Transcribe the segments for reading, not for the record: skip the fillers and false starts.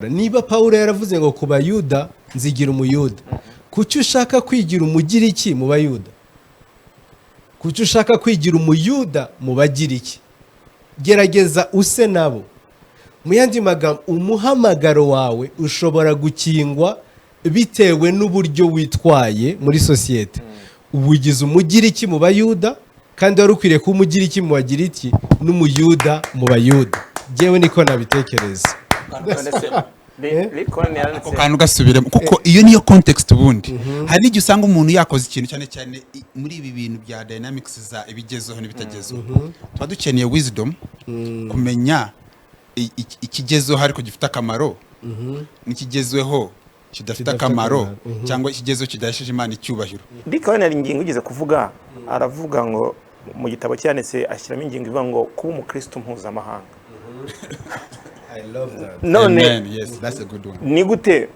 Niba Pawulo yaravuze ngo ku Bayuda nzigira Umuyuda, kuki ushaka kwigira Umugiriki mu Bayuda? Kuki ushaka kwigira Umuyuda mu Bagiriki? Gerageza use nabo. Mu yandi magambo, umuhamagaro wawe ushobora gukingwa bitewe n'uburyo witwaye muri sosiyete. Ubugize Umugiriki mu Bayuda kandi wari ukwiriye kuba Umugiriki mu Bagiriki n'Umuyuda mu Bayuda. Njyewe niko nabitekereza. None se Lincoln yaranditse Ako kantu gasubiremo, kuko iyo niyo context. Ubundi hari n'igihe usanga umuntu yakoze ikintu, cyane cyane muri ibi bintu bya dynamics za ibigezeho n'ibitagezeho. Tuba dukeneye wisdom kumenya ikigezweho ariko gifite akamaro n'ikigezweho kidafite Kidafite akamaro, akamaro. Cyangwa ikigezweho kidahesheje Imana icyubahiro. Lincoln hari ingingo igeze kuvuga, aravuga ngo mu gitabo cyanditse ashyiramo ingingo ivuga ngo kuba umukristo mpuzamahanga. I love that. None Amen. Yes, that's a good one. ni gute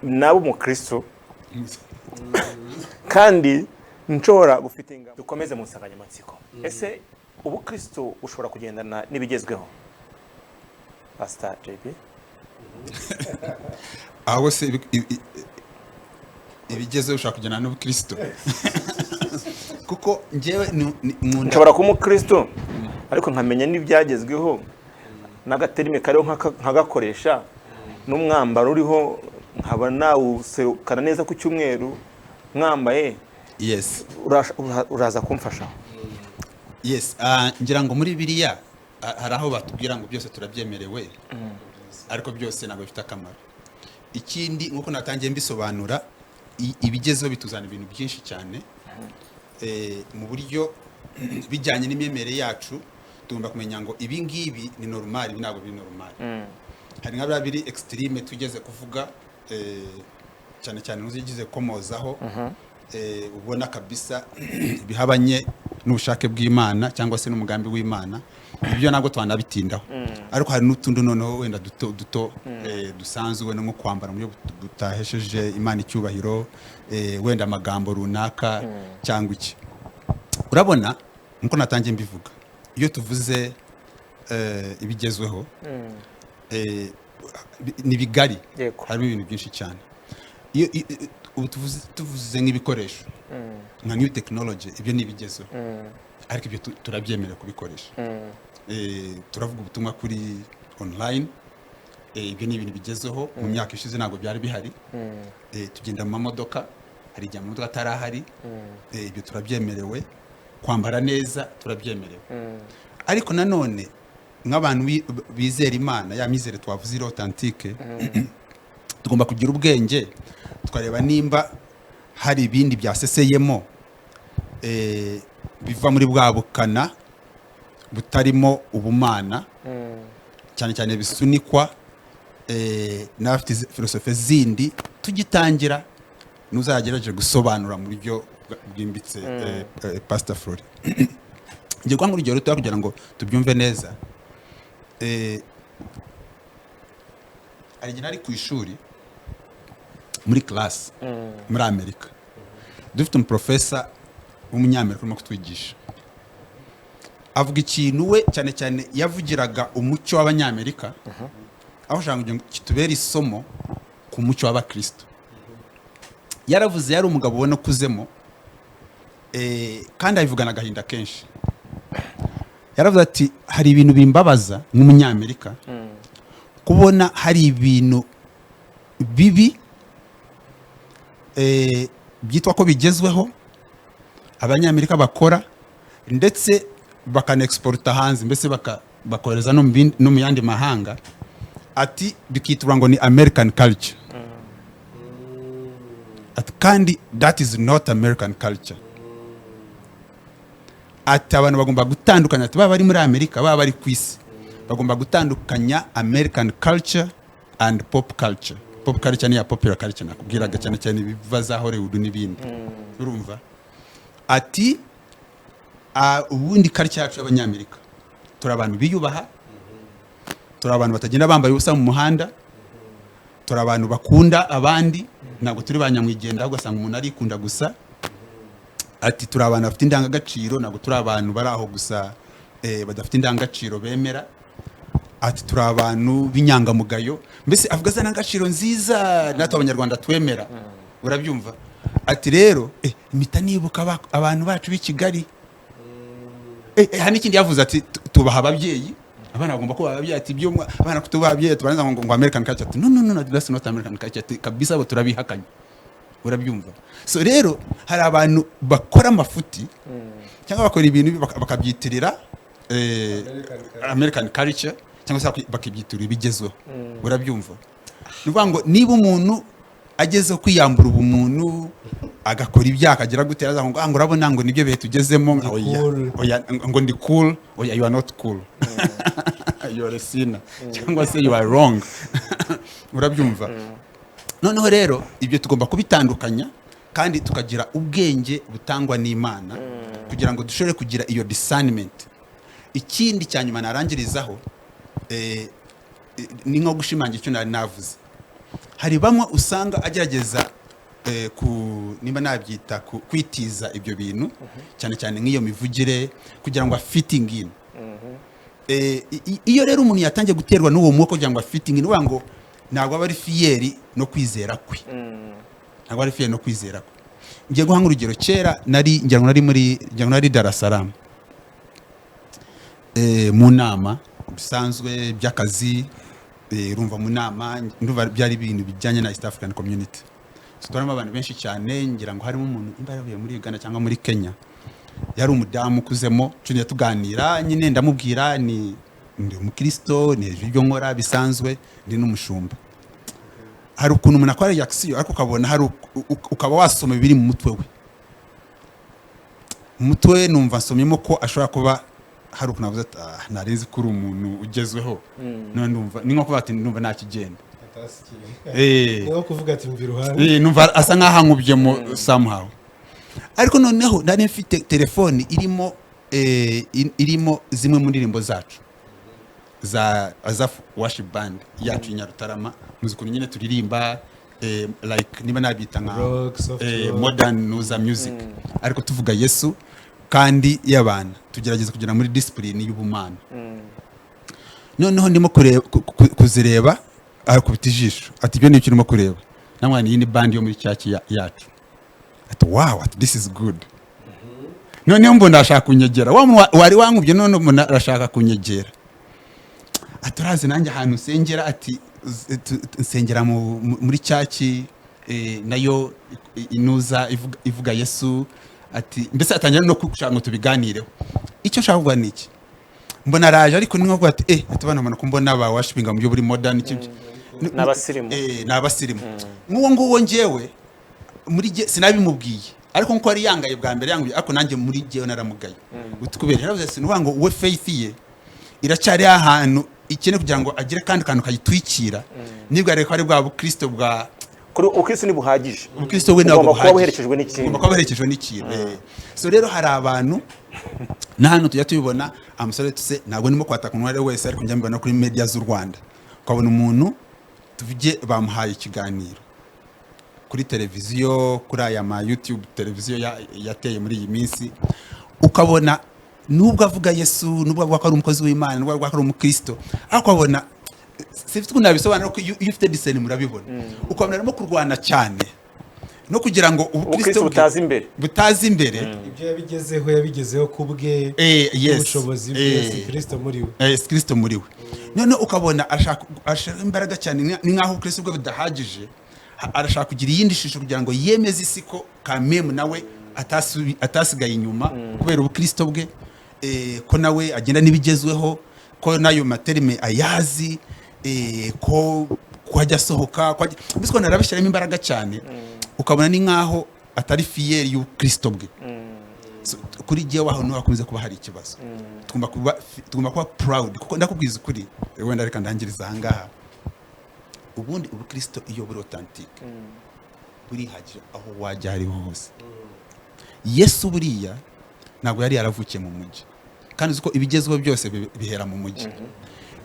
naba umukristo kandi nshobora gufite? Dukomeze mu nsanganyamatsiko. Ese ubukristo bushobora kugendana n'ibigezweho, Pastor JP? Aho se ibigezeho ushobora kugendana n'ubukristo? Kuko njyewe nkunda Nshobora kuba umukristo ariko nkamenya n'ibyagezweho, n'agaterime kariho nkagakoresha, n'umwambaro uriho nkaba nawuserukana neza ku cyumweru mwambaye. Uraza kumfasha. Yes, ngira ngo muri biriya hari aho batubwira ngo byose turabyemerewe, ariko byose ntabwo bifite akamaro. Ikindi, nk'uko natangiye mbisobanura, ibigezeho bituzana ibintu byinshi cyane mu buryo bijyanye n'imyemerere yacu. Tugomba kumenya ngo ibi ngibi ni normal, ibi ntabwo biri normal. Hari nka biriya biri extreme tugeze kuvuga, cyane cyane uzigize komozaho, ubona kabisa bihabanye n'ubushake bw'Imana cyangwa se n'umugambi w'Imana. Ibyo ntabwo twanabitindaho, ariko hari n'utundi noneho wenda duto duto, dusanzwe, wenda nko kwambara mu buryo butahesheje Imana icyubahiro, wenda amagambo runaka cyangwa iki. Urabona, nkuko natangiye mbivuga, iyo tuvuze ibigezweho, ni bigari. Harimo ibintu byinshi cyane. Iyo ubu tuvuze nk'ibikoresho nka new technology, ibyo ni ibigezweho, ariko ibyo turabyemerewe kubikoresha. Turavuga ubutumwa kuri online, ibyo ni ibintu bigezweho. Mu myaka ishize ntabwo byari bihari. Tugenda mu mamodoka, hari igihe amamodoka atari ahari. Ibyo turabyemerewe. Kwambara neza turabyemerewe. Ariko nanone nk'abantu bizera Imana, ya mizere twavuze iri authentique, tugomba kugira ubwenge tukareba nimba hari ibindi byaseseyemo, biva muri bwa bukana butarimo ubumana, cyane cyane bisunikwa n'abafite filosofe zindi. Tugitangira ntuzagerageje gusobanura mu buryo bwimbitse, Pastor Flori. Ngiye guha urugero rutoya kugira ngo tubyumve neza. Hari igihe nari ku ishuri muri class muri Amerika, dufite umuprofesa w'Umunyamerika urimo kutwigisha, avuga ikintu we cyane cyane yavugiraga umuco w'Abanyamerika, aho ashaka kugira ngo kitubere isomo ku muco w'Abakristo. Yaravuze, yari umugabo ubona ukuzemo, kandi abivugana agahinda kenshi. Yaravuze ati: "Hari ibintu bimbabaza nk'Umunyamerika kubona hari ibintu bibi, byitwa ko bigezweho Abanyamerika bakora, ndetse bakanexporta hanze, mbese bakohereza no mu yandi mahanga." Ati: "Bikiturwa ngo ni American culture." Ati: "Kandi that is not American culture." Ati: "Abantu bagomba gutandukanya." Ati: "Baba bari muri Amerika, baba bari ku isi, bagomba gutandukanya American culture and pop culture." Pop culture ni ya popular culture nakubwiraga, cyane cyane ibiva za Hollywood n'ibindi, urumva. Ati: "Ubundi culture yacu y'Abanyamerika, turi abantu biyubaha, turi abantu batagenda bambaye ubusa mu muhanda, turi abantu bakunda abandi, ntabwo turi ba nyamwigendaho ugasanga umuntu arikunda gusa." Ati: "Turi abantu bafite indangagaciro, ntabwo turi abantu bari aho gusa, badafite indangagaciro bemera." Ati turi abantu b'inyangamugayo, mbese avuga za ndangagaciro nziza natwe Abanyarwanda twemera, urabyumva? Ati rero mpita nibuka abantu bacu b'i Kigali. Hari n'ikindi yavuze, ati tubaha ababyeyi, abana bagomba kubaha ababyeyi. Ati ibyo abana kutubaha ababyeyi tubarangiza ngo American culture. Ati no, no, no, that's not American culture. Ati kabisa abo turabihakanye, urabyumva? So rero hari abantu bakora amafuti cyangwa bakora ibintu bakabyitirira American culture cyangwa se bakibyitirira ibigezweho, urabyumva? Ni ukuvuga ngo niba umuntu agezeho kwiyambura ubumuntu, agakora ibyaha, akagira gute, araza ngo: "Ah, ngo urabona ngo nibyo bihe tugezemo." Ndi Oya, cool. oya, ngo ndi cool. Oya, you are not cool, you are a sinner cyangwa se you are wrong, urabyumva? Noneho rero ibyo tugomba kubitandukanya kandi tukagira ubwenge butangwa n'Imana kugira ngo dushobore kugira iyo discernment. Ikindi cya nyuma narangirizaho, ni nko gushimangira icyo nari navuze. Hari bamwe usanga agerageza ku nimba nabyita kwitiza ibyo bintu, cyane cyane nk'iyo mivugire, kugira ngo afitting in. Iyo rero umuntu yatangiye guterwa n'uwo mwuka kugira ngo afitting in, uvuga ngo ntabwo aba ari fier no kwizera kwe, ntabwo ari fier no kwizera kwe. Ngiye guha nk'urugero. Kera nari, ngira ngo nari muri, ngira ngo nari Dar es Salaam, mu nama bisanzwe by'akazi. Urumva mu nama, ndumva byari ibintu bijyanye na East African Community. So, twarimo abantu benshi cyane, ngira ngo harimo umuntu imba yaravuye muri Uganda cyangwa muri Kenya, yari umudamu ukuzemo. Tujya tuganira nyine, ndamubwira ni ndi umukristo, ni hejuru ibyo nkora bisanzwe, ndi n'umushumba. Hari ukuntu umuntu akora reaction, ariko ukabona hari ukaba wasoma ibiri mu mutwe we. Mu mutwe we numva nsomyemo ko ashobora kuba hari ukuntu avuze ati: "Ah, nari nzi ko uri umuntu ugezweho, none ndumva ni nko kuvuga ati ndumva nta kigenda." Ni nko kuvuga ati mva iruhande. Numva asa nkaho ankubyemo somehow. Ariko noneho nari mfite telefoni irimo irimo zimwe mu ndirimbo zacu za Azaph Worship Band yacu i Nyarutarama. Muzi ukuntu nyine turirimba, like niba nabyita nka Rock, soft rock. Modern nuza music, ariko tuvuga Yesu kandi y'abantu tugerageza kugera muri discipline y'ubumana. Noneho ndimo kureba kuzireba, akubita ijisho ati: "Ibyo ni ibyo urimo kureba?" Namwana iyi ni band yo muri church yacu. Ati: "Wow," ati "this is good." Noneho mbona arashaka kunyegera, wa muntu wari wankubye, none mbona arashaka kunyegera. Ati: "Urazi nanjye ahantu nsengera?" Ati: "Nsengera muri church, nayo inuza ivuga Yesu." Ati mbese atangira no gushaka ngo tubiganireho. Icyo nshaka kuvuga ni iki: mbona araje, ariko ni nko kuvuga ati ati bana mbona ko mbona ba worshipinga mu buryo buri modern Ni abasirimu. Ni abasirimu. Nk'uwo nguwo njyewe muri jye sinabimubwiye, ariko nkuko yari yangaye bwa mbere yanguye, ariko nanjye muri jyewe naramugaye. Utukubera yaravuze, sinuvuga ngo we faith ye iracyari ahantu ikeneye kugira ngo agire kandi kantu kayitwikira, nibwo ariko ari bwa bukristo bwa Kuri ubukristo ntibuhagije. Ubukristo we ntabwo Ugomba kuba buhagije. buherekejwe n'ikintu. Ugomba kuba buherekejwe n'ikintu. So rero hari abantu na hano tujya tubibona, amusore tuse, ntabwo ndimo kwataka umuntu uwo ari we wese, ariko njya mbibona kuri media z'u Rwanda, ukabona umuntu tuvuge bamuhaye ikiganiro kuri televiziyo, kuri aya ma YouTube televiziyo yateye muri iyi minsi, ukabona nubwo avuga Yesu, nubwo avuga ko ari umukozi w'Imana, nubwo avuga ko ari umukristo, ariko ukabona, sifite ukuntu nabisobanura, ko iyo ufite discernment murabibona, ukabona arimo kurwana cyane no kugira ngo ubukristo ubukristo bwe butaza imbere. Butaza imbere. Ibyo yabigezeho, yabigezeho ku bwe Yes. n'ubushobozi bwe, si Kristo muri we. Si Kristo muri we. None ukabona ashaka ashaka imbaraga cyane, ni nkaho ubukristo bwe budahagije. Arashaka kugira iyindi shusho kugira ngo yemeze isi ko kamemu nawe atasigaye inyuma kubera ubukristo bwe, ko nawe agenda n'ibigezweho, ko n'ayo ma terme ayazi, ko ajya asohoka, mbese ukabona arabishyiramo imbaraga cyane, ukabona ni nkaho atari fier y'ubukristo bwe. So, kuri jyewe aho niho hakunze kuba hari ikibazo. Tugomba kuba proud, kuko ndakubwiza ukuri, wenda reka ndangiriza aha ngaha. Ubundi ubukristo iyo buri authentique burihagije aho wajya hariho hose. Yesu buriya ntabwo yari yaravukiye mu mujyi, kandi uzi ko ibigezweho byose bihera mu mujyi.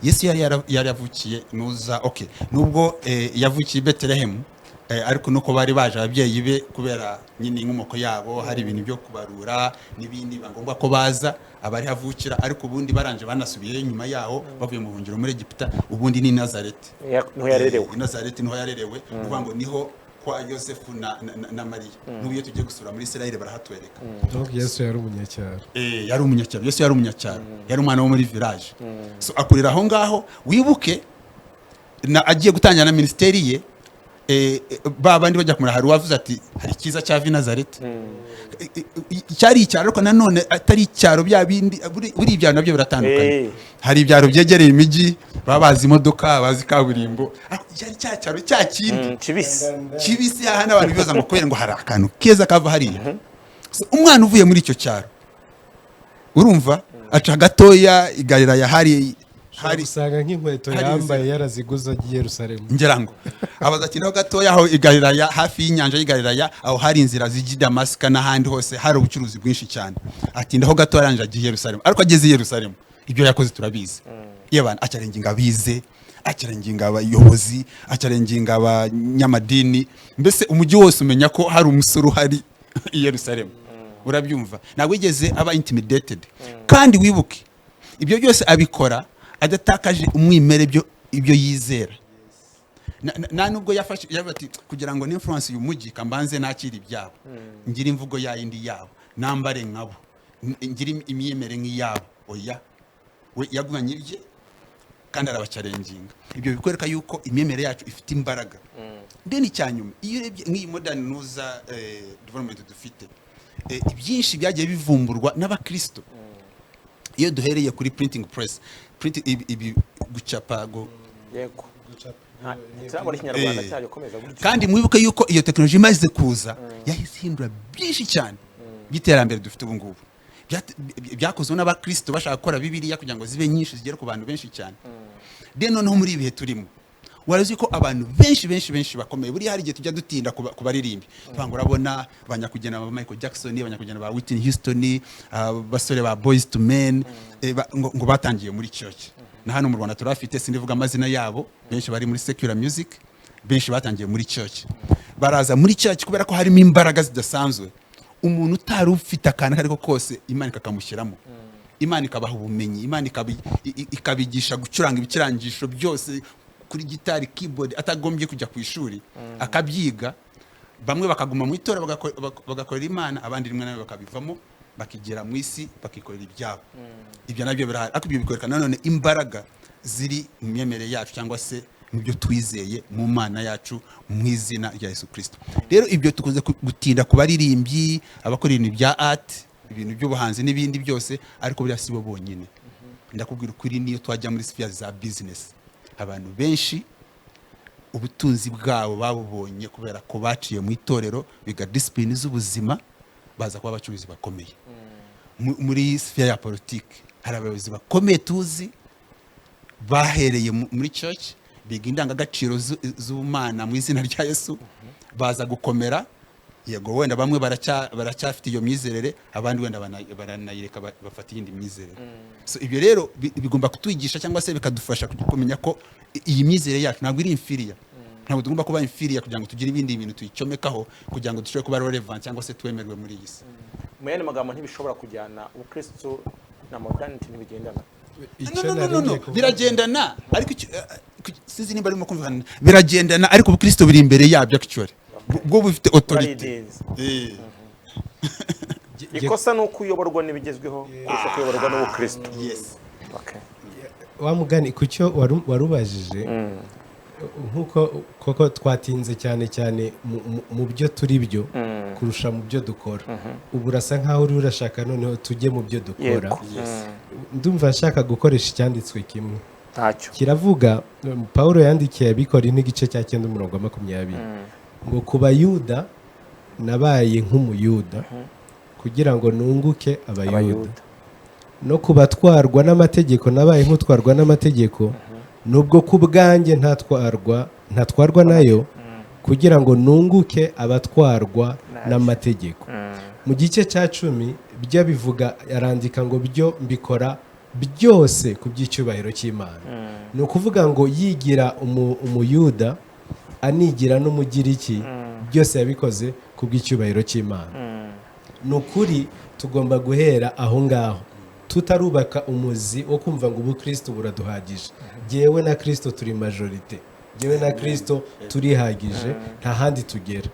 Yesu yari yaravukiye nuza, okay, nubwo yavukiye i Betelehemu. Ariko nuko bari baje ababyeyi be, kubera nyine inkomoko yabo, hari ibintu byo kubarura n'ibindi, biba ngombwa ko baza abari havukira. Ariko ubundi baranje banasubiyeyo nyuma yaho, bavuye mu buhungiro muri Egiputa. Ubundi ni Nazareti. Niho yarerewe. I Nazareti niho yarerewe, ni ukuvuga ngo niho kwa Yosefu na Mariya. N'ubu iyo tugiye gusura muri Israel barahatwereka. Donc Yesu yari umunyacyaro. Yari umunyacyaro. Yesu yari umunyacyaro, yari umwana wo muri village. So akurira aho ngaho. Wibuke na agiye gutangira na minisiteri ye, ba bandi bajya kumura, hari uwavuze ati: "Hari icyiza cyava i Nazareti?" Cyari icyaro, ariko nanone atari icyaro bya bindi. Buri ibyaro nabyo biratandukanye. Hari ibyaro byegereye imijyi, baba bazi imodoka, bazi kaburimbo, ariko cyari cya cyaro cya kindi Kibisi. Kibisi, hahandi abantu bibaza ngo kubera ngo hari akantu keza kava hariya. So, umwana uvuye muri icyo cyaro, urumva aca gatoya i Galilaya hari hari usanga nk'inkweto hari yambaye inzira. Yaraziguze agiye i Yerusalemu. Ngira ngo abaza ati naho gatoya aho i Galilaya, hafi y'inyanja y'i Galilaya, aho hari inzira zijya i Damasika n'ahandi hose, hari ubucuruzi bwinshi cyane. Atindaho gato, arangije agiye i Yerusalemu. Ariko ageze i Yerusalemu, ibyo yakoze turabizi. Iyo abantu achallenginga abize, achallenginga abayobozi, achallenginga abanyamadini, mbese umujyi wose umenya ko hari umusore uhari i Yerusalemu. Urabyumva, ntabwo yigeze aba intimidated. Kandi wibuke, ibyo byose abikora adatakaje umwimere ibyo yizera. Nta nubwo yafashe yavuga ati: "Kugira ngo n'influence uyu mujyi, kambanze nakira ibyabo, ngire imvugo yayindi yabo, nambare nkabo, ngire imyemerere nk'iyabo." Oya, we yagumanye ibye kandi arabachallenginga. Ibyo bikwereka yuko imyemerere yacu ifite imbaraga. Then icya nyuma, iyo urebye nk'iyi modern nuza development dufite, ibyinshi byagiye bivumburwa n'abakristo. Iyo duhereye kuri printing press, print, ibi gucapa Yego, turabona ikinyarwanda cyayo komeza gutyo. Kandi mwibuke yuko iyo tekinoloji imaze kuza yahise ihindura byinshi cyane by'iterambere dufite ubu ngubu. Byakozwe n'abakristo bashaka gukora Bibiliya kugira ngo zibe nyinshi, zigere ku bantu benshi cyane. Then noneho muri ibi bihe turimo, warazi ko abantu benshi benshi benshi bakomeye, buriya hari igihe tujya dutinda ku baririmbi, tuvuga ngo urabona banyakugena ba Michael Jackson, banyakugena ba Whitney Houston, abasore ba Boyz II Men, ngo batangiye muri church. Na hano mu Rwanda turabafite, sindivuga amazina yabo, benshi bari muri secular music, benshi batangiye muri church. Baraza muri church kubera ko harimo imbaraga zidasanzwe. Umuntu utari ufite akantu ako ariko kose, Imana ikakamushyiramo, Imana ikabaha ubumenyi, Imana ikabigisha gucuranga ibicurangisho byose kuri gitari, keyboard, atagombye kujya ku ishuri, akabyiga. Bamwe bakaguma mu itorero, bagakorera Imana, abandi rimwe na rimwe bakabivamo, bakigira mu isi, bakikorera ibyabo. Ibyo nabyo birahari, ariko ibyo bikwereka nanone imbaraga ziri mu myemerere yacu, cyangwa se mu byo twizeye mu Mana yacu mu izina rya Yesu Kirisito. Rero ibyo tukunze gutinda ku baririmbyi, abakora ibintu bya art, ibintu by'ubuhanzi n'ibindi byose, ariko buriya si bo bonyine. Ndakubwira ukuri, niyo twajya muri sphere za business, abantu benshi ubutunzi bwabo babubonye kubera ko baciye mu itorero, biga discipline z'ubuzima, baza kuba abacuruzi bakomeye. Muri sphere ya politiki hari abayobozi bakomeye tuzi bahereye muri church, biga indangagaciro z'ubumana mu izina rya Yesu, baza gukomera. Yego, wenda bamwe baracyafite iyo myizerere, abandi wenda baranayireka, bafata iyindi myizerere. So ibyo rero bigomba kutwigisha cyangwa se bikadufasha kumenya ko iyi myizerere yacu ntabwo iri inferior. Ntabwo tugomba kuba inferior kugira ngo tugire ibindi bintu tuyicomekaho kugira ngo dushobore kuba relevant cyangwa se twemerwe muri iyi si. Mu yandi magambo, ntibishobora kujyana, ubukristo na modernity ntibigendana. Icyo No, no, no, nari no, ngiye no. kuvuga. Biragendana, ariko sinzi nimba arimo kumvikana. Biragendana, ariko ubukristo buri imbere yabyo actually, bwo bufite authority. Buraridenze. Ikosa ni uko uyoborwa n'ibigezweho kurusha kuyoborwa n'ubukristo. Yes. Okay. Wa mugani ku cyo warubajije, nk'uko koko twatinze cyane cyane mu byo turi byo kurusha mu byo dukora, ubu urasa nkaho uri urashaka noneho tujye mu byo dukora. Yego. Ndumva nshaka gukoresha icyanditswe kimwe. Ntacyo. Kiravuga, Paul yandikiye Abikora n'igice cya 9, umurongo wa 20, ngo: "Ku Bayuda nabaye nk'Umuyuda kugira ngo nunguke Abayuda, Abayuda. no ku batwarwa n'amategeko nabaye nk'utwarwa n'amategeko, nubwo ku bwanjye ntatwarwa nayo, kugira ngo nunguke abatwarwa n'amategeko." Mu gice cya 10 byo bivuga, arandika ngo: "Byo mbikora byose ku by'icyubahiro cy'Imana." Ni ukuvuga ngo yigira Umuyuda. Anigira n'Umugiriki, byose yabikoze ku bw'icyubahiro cy'Imana. Ni ukuri, tugomba guhera aho ngaho, tutarubaka umuzi wo kumva ngo ubukristo buraduhagije. Jyewe na Kristo turi majorité, jyewe na Kristo turihagije, nta handi tugera.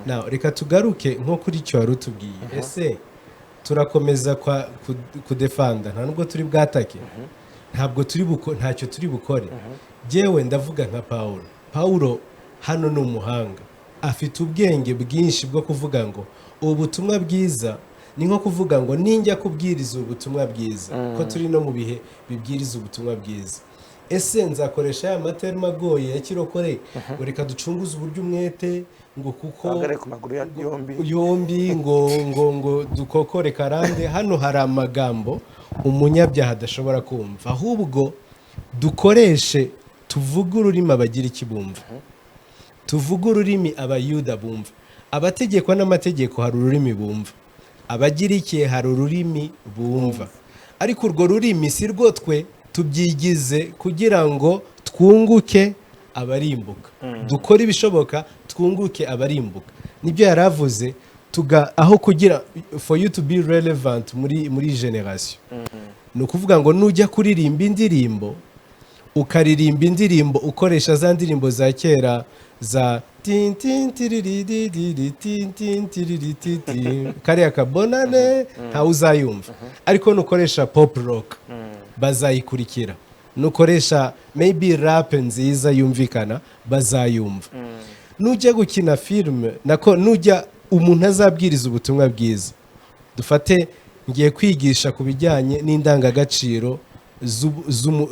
Now, reka tugaruke nko kuri icyo wari utubwiye. Ese turakomeza kudefanda? Nta nubwo turi bwatake, ntabwo turi ntacyo turi bukore. Jyewe ndavuga nka Pawulo. Pawulo hano ni umuhanga, afite ubwenge bwinshi bwo kuvuga ngo ubu butumwa bwiza ni nko kuvuga ngo ninjya kubwiriza ubu butumwa bwiza, ko turi no mu bihe bibwiriza ubutumwa bwiza, ese nzakoresha ya ma termes agoye ya kirokore ngo reka ducunguze uburyo umwete, ngo kuko Uhagarare ku maguru yombi. Yombi, ngo dukokore karande? Hano hari amagambo umunyabyaha adashobora kumva. Ahubwo dukoreshe, tuvuge ururimi abagira iki bumva, tuvuge ururimi Abayuda bumva. Abategekwa n'amategeko hari ururimi bumva, Abagiriki hari ururimi bumva, ariko urwo rurimi si rwo twe tubyigize kugira ngo twunguke abarimbuka. Dukore ibishoboka twunguke abarimbuka. Nibyo yari avuze, tuga aho kugira for you to be relevant muri generation. Ni ukuvuga ngo nujya kuririmba indirimbo, ukaririmba indirimbo ukoresha za ndirimbo za kera za tin tin tiriri di di di tin tin tiriri ti ti, kariya kabonane, ntawe uzayumva. Ariko nukoresha pop rock bazayikurikira, nukoresha maybe rap nziza yumvikana bazayumva. Nujya gukina filime, nako nujya umuntu azabwiriza ubutumwa bwiza, dufate ngiye kwigisha ku bijyanye n'indangagaciro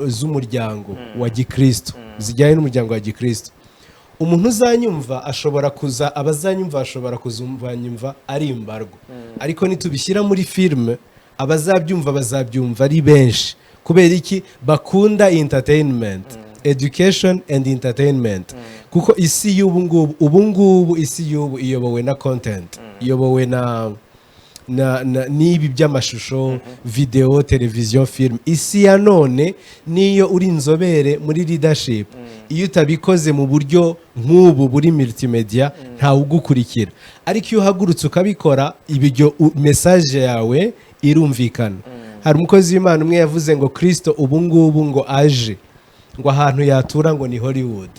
z'umuryango wa gikristo, zijyanye n'umuryango wa gikristo, umuntu uzanyumva ashobora kuza, abazanyumva bashobora kuzumvanyumva ari imbarwa. Ariko nitubishyira muri filime, abazabyumva bazabyumva ari benshi. Kubera iki? Bakunda entertainment, education and entertainment, kuko isi y'ubu ngubu, ubu ngubu isi y'ubu iyobowe na content, iyobowe na n'ibi by'amashusho, videwo, televiziyo, film. Isi ya none, niyo uri inzobere muri leadership, iyo utabikoze mu buryo nk'ubu buri multimedia, ntawe ugukurikira. Ariko iyo uhagurutse ukabikora ibyo, message yawe irumvikana. Hari umukozi w'Imana umwe yavuze ngo Kristo ubu ngubu ngo aje, ngo ahantu yatura ngo ni Hollywood,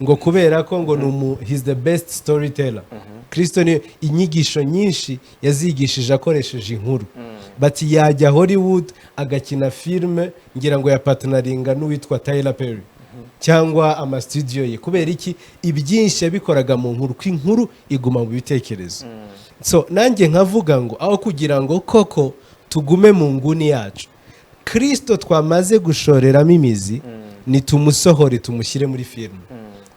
ngo kubera ko ngo ni umu he's the best storyteller. Kristo ni inyigisho nyinshi yazigishije akoresheje inkuru. Bati yajya Hollywood agakina filime, ngira ngo yapartneringa n'uwitwa Tyler Perry cyangwa amastudio ye. Kubera iki? Ibyinshi yabikoraga mu nkuru, ko inkuru iguma mu bitekerezo. So nanjye nkavuga ngo aho kugira ngo koko tugume mu nguni yacu, Kristo twamaze gushoreramo imizi, nitumusohore tumushyire muri filime,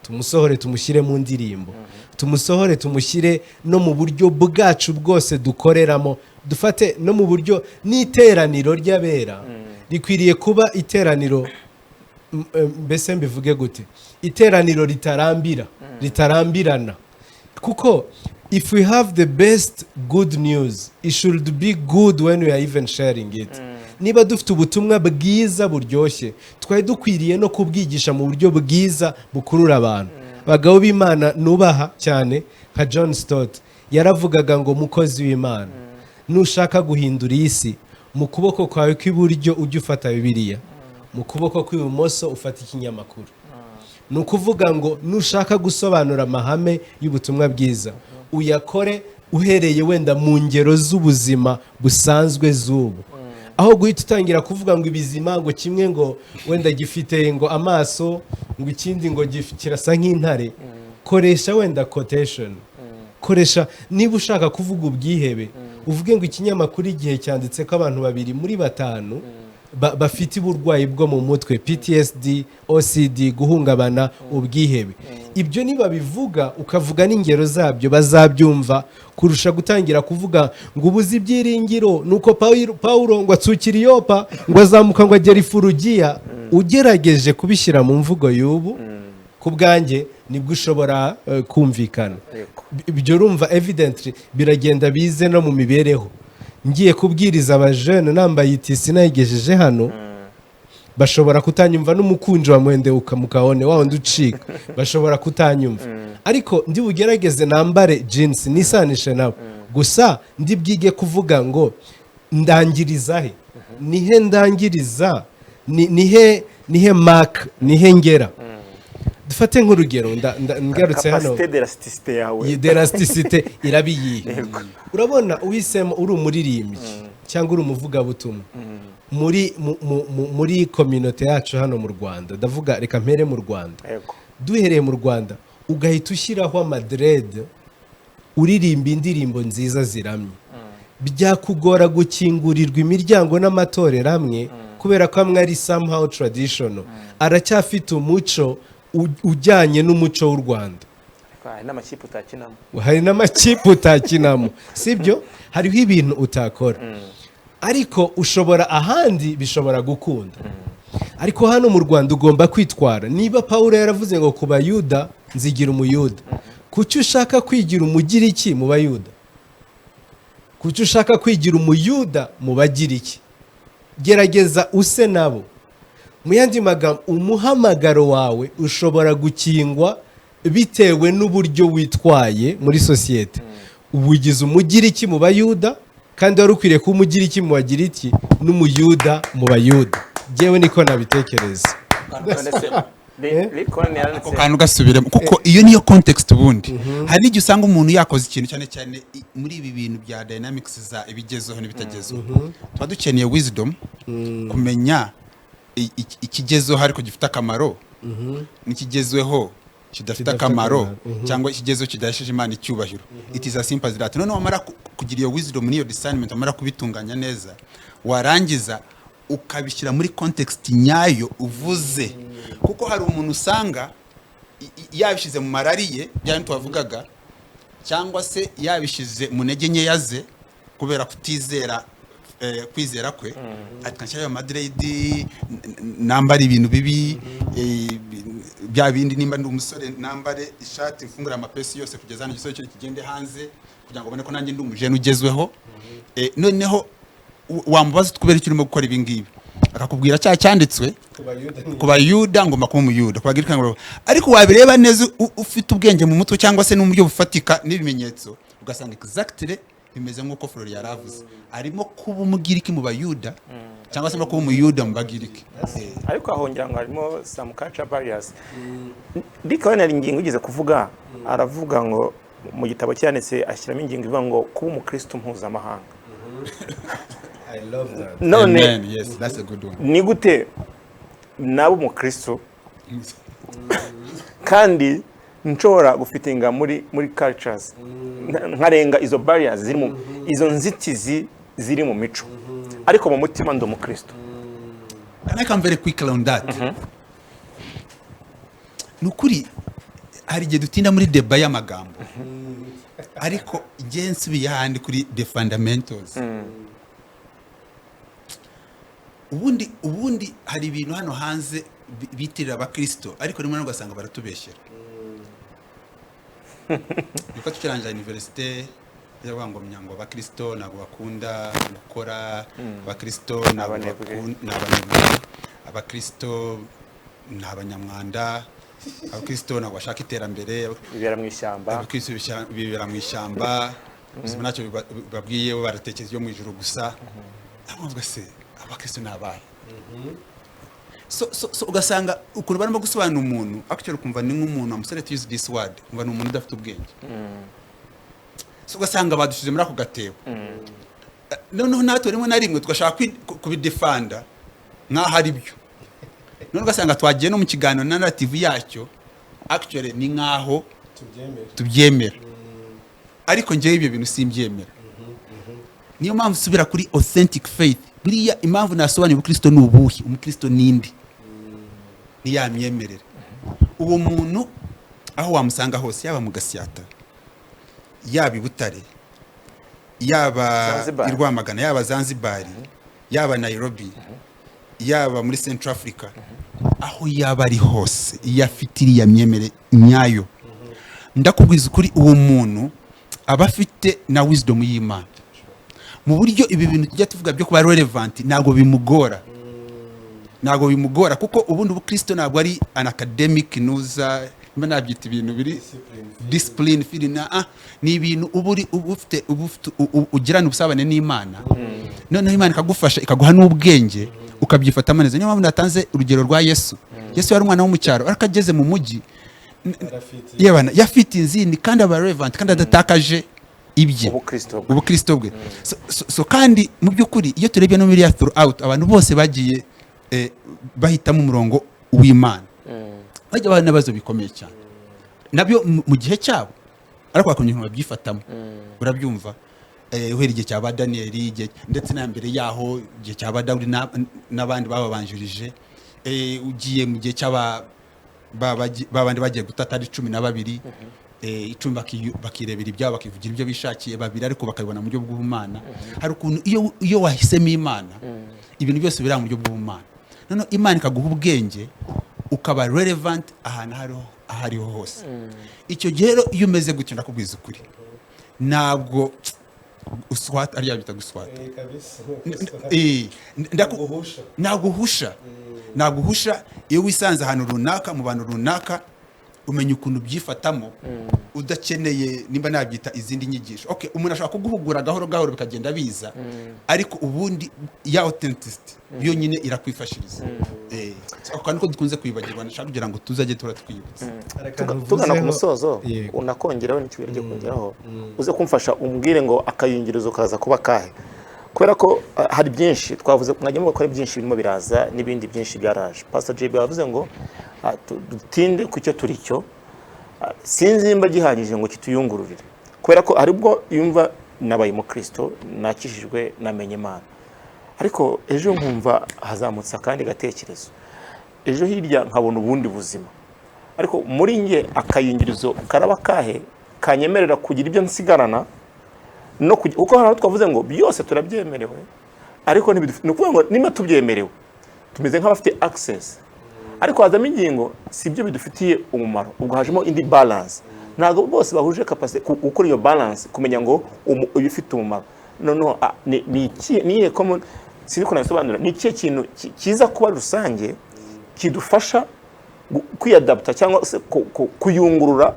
tumusohore tumushyire mu ndirimbo, tumusohore tumushyire no mu buryo bwacu bwose dukoreramo, dufate no mu buryo n'iteraniro ry'abera rikwiriye kuba iteraniro, mbese mbivuge gute, iteraniro ritarambira, ritarambirana. Kuko if we have the best good news, it should be good when we are even sharing it. Niba dufite ubutumwa bwiza buryoshye, twari dukwiriye no kubwigisha mu buryo bwiza bukurura abantu. Abagabo b'Imana nubaha cyane nka John Stott yaravugaga ngo mukozi w'Imana, nushaka guhindura iyi si, mu kuboko kwawe kw'iburyo ujye ufata Bibiliya, mu kuboko kw'ibumoso ufata ikinyamakuru. Ni ukuvuga ngo nushaka gusobanura amahame y'ubutumwa bwiza, uyakore uhereye wenda mu ngero z'ubuzima busanzwe z'ubu, aho guhita utangira kuvuga ngo ibizima ngo kimwe ngo wenda gifite ngo amaso, ngo ikindi ngo kirasa nk'intare. Koresha wenda quotation, koresha niba ushaka kuvuga ubwihebe, uvuge ngo ikinyamakuru Igihe cyanditse ko abantu babiri muri batanu bafite uburwayi bwo mu mutwe, PTSD, OCD, guhungabana, ubwihebe. Ibyo nibabivuga ukavuga n'ingero zabyo, bazabyumva kurusha gutangira kuvuga ngo ubuze ibyiringiro, nuko Pawulo ngo atsukira i Yopa, ngo azamuka, ngo agera i Furugiya. Ugerageje kubishyira mu mvugo y'ubu, ku bwanjye nibwo ushobora kumvikana. Ibyo urumva evidently biragenda bize no mu mibereho. Ngiye kubwiriza abajene nambaye itisi nayigejeje hano. Bashobora kutanyumva, n'umukunji wa mwende mukaone wa wundi ucika, bashobora kutanyumva, ariko ndi bugerageze nambare jeans nisanishe nabo. Gusa ndi bwige kuvuga ngo ndangiriza he, nihe ndangiriza, nihe mark, nihe ngera. Dufate nk'urugero, ngarutse hano. Capacité d'élasticité yawe. Iyi d'élasticité iraba iyihe? Urabona, uhisemo uri umuririmbyi cyangwa uri umuvugabutumwa muri muri communauté yacu hano mu Rwanda, ndavuga, reka mpere mu Rwanda. Duhereye mu Rwanda, ugahita ushyiraho amadreads, uririmba indirimbo nziza ziramye, byakugora gukingurirwa imiryango n'amatorero amwe, kubera ko amwe ari somehow traditional, aracyafite umuco ujyanye n'umuco w'u Rwanda. Hari n'amakipe utakinamo. Hari n'amakipe utakinamo, sibyo? Hariho ibintu utakora, ariko ushobora, ahandi bishobora gukunda, ariko hano mu Rwanda ugomba kwitwara. Niba Paul yaravuze ngo ku Bayuda nzigira Umuyuda, kuki ushaka kwigira Umugiriki mu Bayuda? Kuki ushaka kwigira Umuyuda mu Bagiriki? Gerageza use nabo. Mu yandi magambo, umuhamagaro wawe ushobora gukingwa bitewe n'uburyo witwaye muri sosiyete. Ubugize Umugiriki mu Bayuda kandi wari ukwiriye kuba Umugiriki mu Bagiriki n'Umuyuda mu Bayuda. Njyewe niko nabitekereza. None se Lincoln yaranditse Ako kantu gasubiremo, kuko iyo niyo context. Ubundi hari n'igihe usanga umuntu yakoze ikintu, cyane cyane muri ibi bintu bya dynamics za ibigezweho n'ibitagezweho. Tuba dukeneye wisdom, kumenya ikigezweho ariko gifite akamaro n'ikigezweho kidafite Kidafite akamaro, akamaro. Cyangwa ikigezweho kidahesheje Imana icyubahiro. It is as simple as that. Noneho wamara kugira iyo wisdom n'iyo discernment, wamara kubitunganya neza, warangiza ukabishyira muri context nyayo uvuze, kuko hari umuntu usanga yabishyize mu marari ye, bya bindi twavugaga, cyangwa se yabishyize mu ntege nkeya ze kubera kutizera, kwizera kwe, ati nshyirayo amadreads, nambare ibintu bibi, bya bindi, nimba ndi umusore nambare ishati mfungure amapesi yose kugeza hano, igisore cyo kigende hanze, kugira ngo ubone ko nanjye ndi umujene ugezweho. Noneho wamubaza uti kubera icyo urimo gukora ibi ngibi, akakubwira cya cyanditswe: ku Bayuda ngomba kuba Umuyuda, ku Bagiriki ngomba, ariko wabireba neza, ufite ubwenge mu mutwe cyangwa se n'uburyo bufatika n'ibimenyetso, ugasanga exactly bimeze nk'uko Flori yari avuze: arimo kuba Umugiriki mu Bayuda cyangwa se arimo kuba Umuyuda mu Bagiriki. Ariko aho ngira ngo harimo some culture barriers. Lincoln hari ingingo igeze kuvuga, aravuga ngo mu gitabo cyanditse ashyiramo ingingo ivuga ngo kuba umukristo mpuzamahanga. I love that. None Amen. Yes, that's a good one. ni gute naba umukristo kandi nshobora gufitinga muri cultures, nkarenga izo barriers ziri mu izo nzitizi ziri mu mico, ariko mu mutima ndi umukristo? Can I come very quickly on that? Ni ukuri, hari igihe dutinda muri débat y'amagambo, ariko igihe nsubiye ahandi kuri the fundamentals. Ubundi hari ibintu hano hanze bitirira abakristo, ariko rimwe na rimwe ugasanga baratubeshyera. Niko tukirangira université yavuga ngo ngo abakristo ntabwo bakunda gukora, abakristo ntabwo Abanebwe. ni abanebwe, abakristo ni abanyamwanda, abakristo ntabwo bashaka iterambere, bibera mu ishyamba. Abakristo bibera mu ishyamba, ubuzima ntacyo bibabwiye, bo baratekereza ibyo mu ijuru gusa. Ntabwo se abakristo ni abahe? So ugasanga ukuntu barimo gusobanura umuntu, actually ukumva ni nk'umuntu, I'm sorry to use this word, umva ni umuntu udafite ubwenge. So ugasanga badushyize muri ako gatebo. Noneho natwe rimwe na rimwe tugashaka kubidefanda nk'aho ari byo. None ugasanga twagiye no mu kiganiro na narrative yacyo, actually ni nk'aho tubyemera, ariko njyewe ibyo bintu simbyemera. Niyo mpamvu usubira kuri authentic faith. Buriya impamvu nasobanuye ubukristo ni ubuhe, umukristo ninde, ni ya myemerere. Uwo muntu aho wamusanga hose, yaba mu Gasyata, yaba i Butare, yaba Zanzibar. i Rwamagana, yaba Zanzibar, yaba Nairobi, yaba muri Central Africa, aho yaba ari hose, iyo afite iriya myemerere nyayo, ndakubwiza ukuri, uwo muntu aba afite na wisdom y'Imana, mu buryo ibi bintu tujya tuvuga byo kuba relevant ntabwo bimugora. Ntabwo bimugora, kuko ubundi ubukristo ntabwo ari an academic nuza, niba nabyita ibintu biri discipline feeling na ni ibintu uba ufite ugirana ubusabane n'Imana, noneho Imana ikagufasha, ikaguha n'ubwenge, ukabyifatamo neza. Niyo mpamvu natanze urugero rwa Yesu. Yesu yari umwana wo mu cyaro, ariko ageze mu mujyi yebana yafite inzindi kandi aba relevant kandi adatakaje ibye, Ubukristo bwe. Ubukristo bwe. So kandi mu by'ukuri iyo turebye no muri ya throughout, abantu bose bagiye bahitamo umurongo w'Imana, bajya bahura n'ibibazo bikomeye cyane nabyo mu gihe cyabo, ariko bakongera ibintu babyifatamo. Urabyumva, uhereye igihe cya ba Daniyeli, ndetse na mbere yaho igihe cya ba Dawudi n'abandi bababanjirije, ugiye mu gihe cy'aba ba bandi bagiye gutata ari 12, 10 bakirebera ibyabo, bakivugira ibyo bishakiye, babiri ariko bakabibona mu buryo bw'ubumana. Hari ukuntu iyo wahisemo Imana, ibintu byose biri mu buryo bw'ubumana, noneho Imana ikaguha ubwenge, ukaba relevant ahantu aho ariho hose. Icyo gihe rero iyo umeze gutyo, ndakubwiza ukuri, ntabwo uswata, ariya bita guswata. Ntabwo uhusha. Ntabwo uhusha, ntabwo uhusha. Iyo wisanze ahantu runaka, mu bantu runaka, umenya ukuntu ubyifatamo udakeneye, nimba nabyita, izindi nyigisho. Okay, umuntu ashobora kuguhugura gahoro gahoro bikagenda biza, ariko ubundi ya authenticity yonyine irakwifashiriza. So ako kantu ko dukunze kwibagirwa, ndashaka kugira ngo tuzajye tura twibutsa. Hari akantu Tugana ku uvuzeho. musozo. Yego. Unakongeraho n'icyo ugiye kongeraho, uze kumfasha umbwire ngo akayungirizo kaza kuba kahe, kubera ko hari byinshi twavuze, mwajya muvuga ko hari byinshi birimo biraza n'ibindi byinshi byaraje. Pastor JB yavuze ngo dutinde ku cyo turi cyo. Sinzi nimba gihagije ngo kituyungururire, kubera ko hari ubwo yumva nabaye umukristo, nakijijwe, namenye Imana, ariko ejo nkumva hazamutse akandi gatekerezo, ejo hirya nkabona ubundi buzima. Ariko muri nge akayungirizo karaba kahe kanyemerera kugira ibyo nsigarana no kuko hari aho twavuze ngo byose turabyemerewe, ariko ni ukuvuga ngo niba tubyemerewe tumeze nk'abafite access, ariko hazamo ingingo si ibyo bidufitiye umumaro. Ubwo hajemo indi balance. Ntabwo bose bahuje capacity gukora iyo balance, kumenya ngo uyu ufite umumaro. Noneho ni iki, ni iyihe common, sinzi ukuntu nabisobanura, ni ikihe kintu kiza kuba rusange kidufasha kwiyadapta cyangwa se kuyungurura,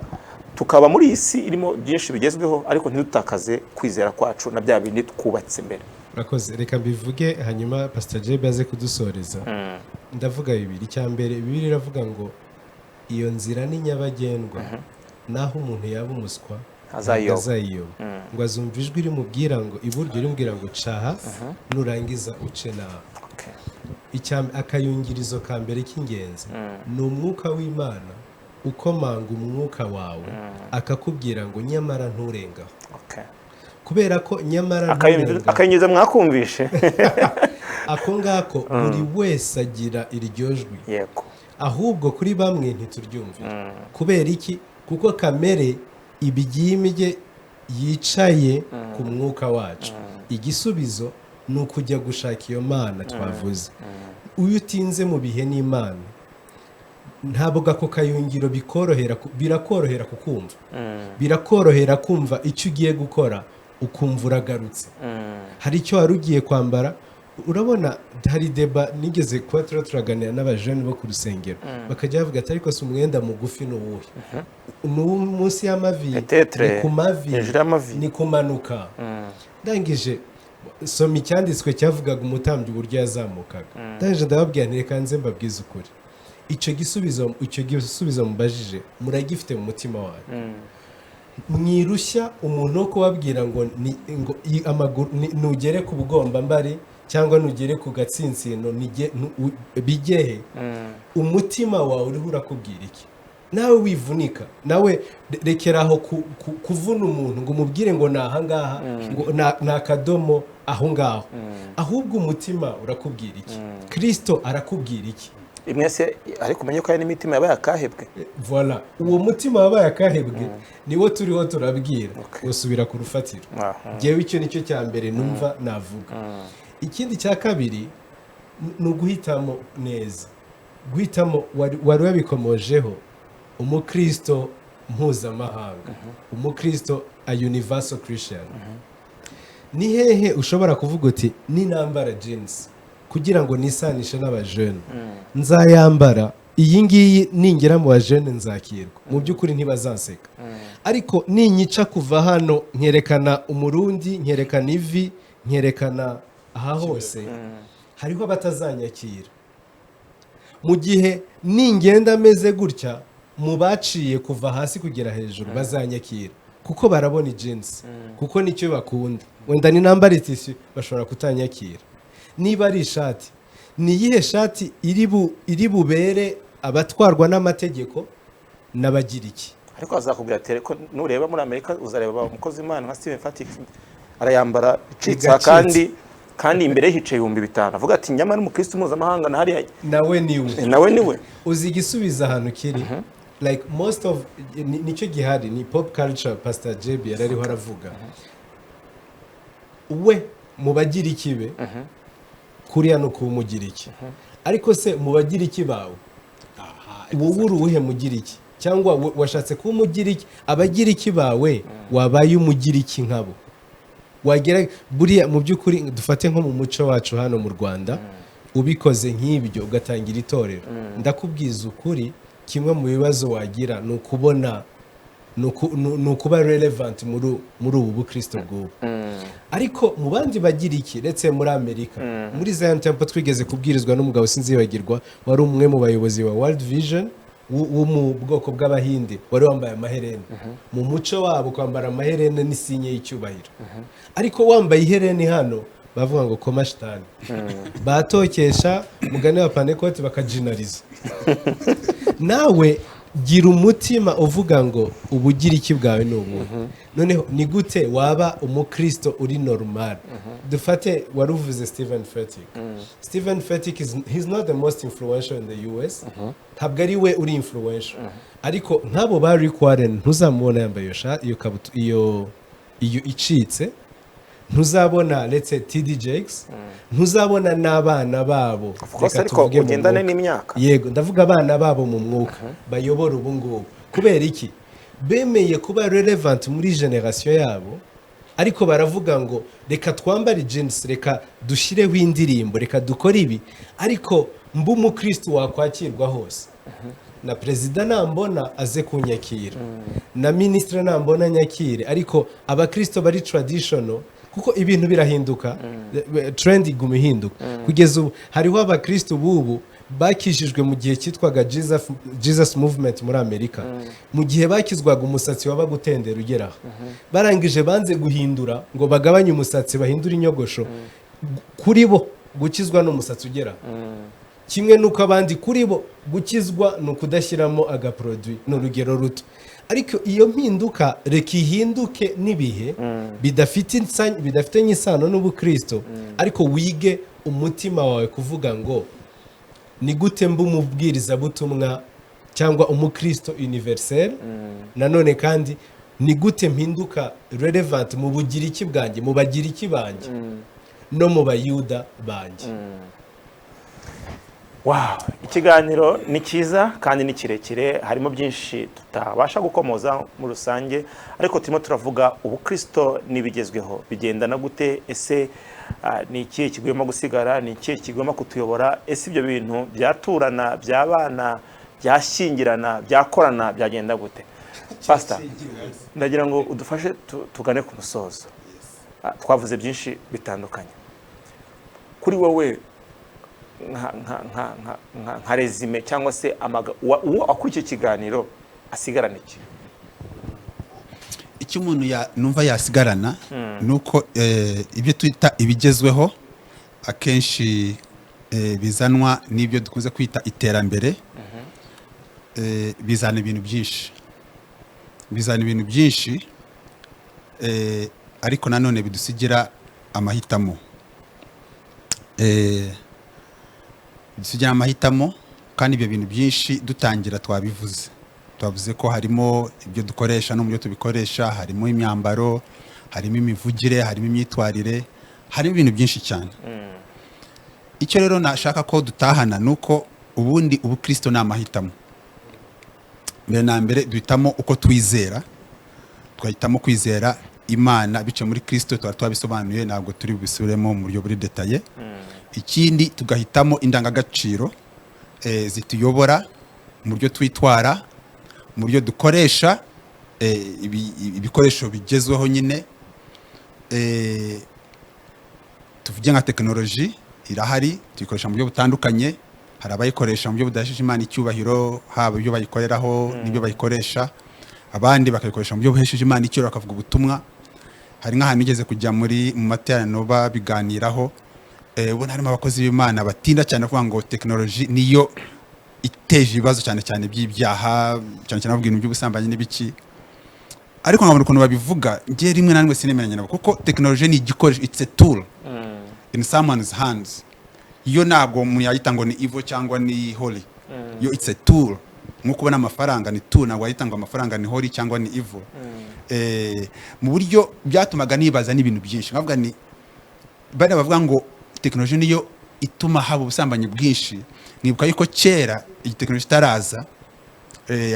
tukaba muri iyi si irimo byinshi bigezweho, ariko ntidutakaze kwizera kwacu na bya bindi twubatse mbere? Urakoze. Reka mbivuge, hanyuma Pastor Jebe aze kudusoreza. Ndavuga bibiri. Icya mbere, Bibiliya iravuga ngo iyo nzira ni nyabagendwa, naho umuntu yaba umuswa ntazayiyoba. Ntazayiyoba. Ngo azumva ijwi rimubwira ngo iburyo, rimubwira ngo caha, nurangiza uce nawe. Akayungirizo ka mbere k'ingenzi ni umwuka w'Imana ukomanga umwuka wawe, akakubwira ngo nyamara nturengaho. Kubera ko nyamara nturengaho. Akayungirizo mwakumvishe. Ako ngako buri wese agira iryo jwi. Ahubwo kuri bamwe ntituryumvira. Kubera iki? Kuko kamere ibyimbye yicaye ku mwuka wacu. Igisubizo ni ukujya gushaka iyo Mana twavuze. Iyo utinze mu bihe n'Imana, ntabwo ako kayungiro bikorohera, birakorohera kukumva, birakorohera kumva icyo ugiye gukora, ukumva uragarutse. Hari icyo wari ugiye kwambara. Urabona hari débat nigeze kuba turaganira n'abajene bo ku rusengero, bakajya bavuga ati: "Ariko si umwenda mugufi ni uwuhe? Ni uwo munsi y'amavi?" Peut-être. Ni ku mavi? Hejuru y'amavi. Ni kumanuka? Ndangije soma icyanditswe cyavugaga umutambyi uburyo yazamukaga. Ndangije ndababwira nti: "Reka nze mbabwize ukuri, icyo gisubizo mubajije muragifite mu mutima wanyu. Mwirushya umuntu wo kubabwira ngo ngo amaguru nugere ku bugombambari cyangwa nugere ku gatsinsino, bigehe. Umutima wawe uriho urakubwira iki? Nawe wivunika, nawe rekera aho kuvuna umuntu ngo umubwire ngo ni ahangaha, ngo ni akadomo aho ngaho. Ahubwo umutima urakubwira iki? Kirisito arakubwira iki?" Mwese ariko umenye ko hari n'imitima yabaye akahebwe. Voilà, uwo mutima wabaye akahebwe niwo turiho turabwira usubira ku rufatiro. Njyewe icyo nicyo cya mbere numva navuga. Ikindi cya kabiri ni uguhitamo neza. Guhitamo, wari wabikomojeho, umukristo mpuzamahanga, umukristo a universal Christian. Ni hehe ushobora kuvuga uti ninambara jeans Kugira ngo nisanishe n'abajene, nzayambara iyi ngiyi. Ningera mu bajene nzakirwa, mu by'ukuri ntibazanseka. Ariko ninyica kuva hano nkerekana umurundi, nkerekana ivi, nkerekana aha hose, hariho abatazanyakira. Mu gihe ningenda ameze gutya, mu baciye kuva hasi kugera hejuru bazanyakira, kuko barabona ijinsi, kuko nicyo bakunda. Wenda ni nambara itisi, bashobora kutanyakira. Niba ari ishati, ni iyihe shati iri bubere abatwarwa n'amategeko n'abagiriki? Ariko azakubwira ati ko nureba muri Amerika uzareba umukozi w'Imana nka Steven Furtick arayambara icitse. Igacitse. Kandi imbere ye hicaye 5000, avuga ati nyamara umukristo mpuzamahanga na hariya. Nawe niwe. Nawe niwe. Uzi igisubizo ahantu kiri, like most of nicyo gihari ni pop culture. Pastor JB yari ariho aravuga, we mu bagiriki be kuriya ni ukuba umugiriki. Ariko se mu bagiriki bawe wowe uri uwuhe mugiriki? Cyangwa washatse kuba umugiriki, abagiriki bawe wabaye umugiriki nkabo? Wagera buriya mu by'ukuri, dufate nko mu muco wacu hano mu Rwanda, ubikoze nk'ibyo ugatangira itorero, ndakubwiza ukuri, kimwe mu bibazo wagira ni ukubona ni ukuba relevant muri ubu bukristo bw'ubu. Ariko mu bandi bagiriki, ndetse muri Amerika, muri Zion Temple, twigeze kubwirizwa n'umugabo sinzibagirwa, wari umwe mu bayobozi wa World Vision wo mu bwoko bw'Abahinde, wari wambaye amaherena. Mu muco wabo kwambara amaherena ni signe y'icyubahiro, ariko wambaye ihereni hano bavuga ngo koma shitani, batokesha mugani wa panekoti, bakajinariza. Nawe gira umutima uvuga ngo ubugiriki bwawe ni ubuhe? Noneho ni gute waba umukristo uri normal? Dufate wari uvuze Steven Furtick. Steven Furtick is, he's not the most influential in the US, ntabwo ari we uri influential. Ariko nk'abo ba Rick Warren, ntuzamubona yambaye iyo iyo icitse. Ntuzabona, let's say, TD Jakes, ntuzabona n'abana babo. Of course. Reka Ariko tuvuge mu ugendane mwuka. n'imyaka. Yego, ndavuga abana babo mu mwuka bayobora ubu ngubu. Kubera iki? Bemeye kuba relevant muri generation yabo, ariko baravuga ngo reka twambare jeans, reka dushyireho indirimbo, reka dukore ibi, ariko mbe umukristo wakwakirwa hose. Na perezida nambona aze kunyakira, na minisitiri nambona nyakire. Ariko abakristo bari traditional, kuko ibintu birahinduka, trend iguma ihinduka. Kugeza ubu hariho abakristo b'ubu bakijijwe mu gihe cyitwaga Jesus Movement muri Amerika. Mu gihe bakizwaga, umusatsi wabaga utendera ugera aho. Barangije banze guhindura ngo bagabanye umusatsi, bahindure inyogosho. Kuri bo gukizwa ni umusatsi ugera aho. Kimwe n'uko abandi kuri bo gukizwa ni ukudashyiramo agaproduit, ni urugero ruto. Ariko iyo mpinduka reka ihinduke n'ibihe bidafitanye isano n'ubukristo. Ariko wige umutima wawe kuvuga ngo ni gute mba umubwirizabutumwa cyangwa umukristo universel? Nanone kandi ni gute mpinduka relevant mu bugiriki bwanjye, mu bagiriki banjye no mu bayuda banjye? Wow, ikiganiro ni cyiza kandi ni kirekire, harimo byinshi tutabasha gukomoza muri rusange, ariko turimo turavuga ubukristo n'ibigezweho bigendana gute? Ese ni ikihe kigomba gusigara? Ni ikihe kigomba kutuyobora? Ese ibyo bintu byaturana, byabana, byashyingirana, byakorana, byagenda gute? Pastor, ndagira ngo udufashe tugane ku musozo. Twavuze byinshi bitandukanye. Kuri wowe nka résumé cyangwa se uwo akurikiye ikiganiro asigarana iki? Icyo umuntu numva yasigarana ni uko ibyo twita ibigezweho akenshi bizanwa n'ibyo dukunze kwita iterambere. Bizana ibintu byinshi, bizana ibintu byinshi, ariko nanone bidusigira amahitamo. Bidusigira amahitamo, kandi ibyo bintu byinshi dutangira twabivuze, twavuze ko harimo ibyo dukoresha no mu byo tubikoresha, harimo imyambaro, harimo imivugire, harimo imyitwarire, harimo ibintu byinshi cyane. Icyo rero nashaka ko dutahana ni uko ubundi ubukristo ni amahitamo. Mbere na mbere duhitamo uko twizera, twahitamo kwizera Imana bice muri Kristo. Tuba twabisobanuye, ntabwo turi bubisubiremo mu buryo buri détaillé. Ikindi, tugahitamo indangagaciro zituyobora mu buryo twitwara, mu buryo dukoresha ibikoresho bigezweho nyine. Tuvuge nka tekinoloji irahari, tuyikoresha mu buryo butandukanye. Hari abayikoresha mu buryo budahesheje Imana icyubahiro, haba ibyo bayikoreraho n'ibyo bayikoresha, abandi bakayikoresha mu buryo buhesheje Imana icyubahiro, bakavuga ubutumwa. Hari nk'ahantu nigeze kujya mu materaniro babiganiraho, ubona harimo abakozi b'Imana batinda cyane kuvuga ngo tekinoloji niyo iteje ibibazo, cyane cyane by'ibyaha, cyane cyane bavuga ibintu by'ubusambanyi n'ibiki, ariko nkabona ukuntu babivuga, njye rimwe na rimwe sinemeranya nabo, kuko tekinoloji ni igikoresho, it's a tool in someone's hands. Yo ntabwo umuntu yayita ngo ni evil cyangwa ni holy, yo it's a tool. Nk'uko ubona amafaranga ni tool, ntabwo wayita ngo amafaranga ni holy cyangwa ni evil. Mu buryo byatumaga nibaza n'ibintu byinshi, nkavuga ni bariya bavuga ngo tekinoloji niyo ituma haba ubusambanyi bwinshi, nkibuka yuko kera iyi tekinoloji itaraza,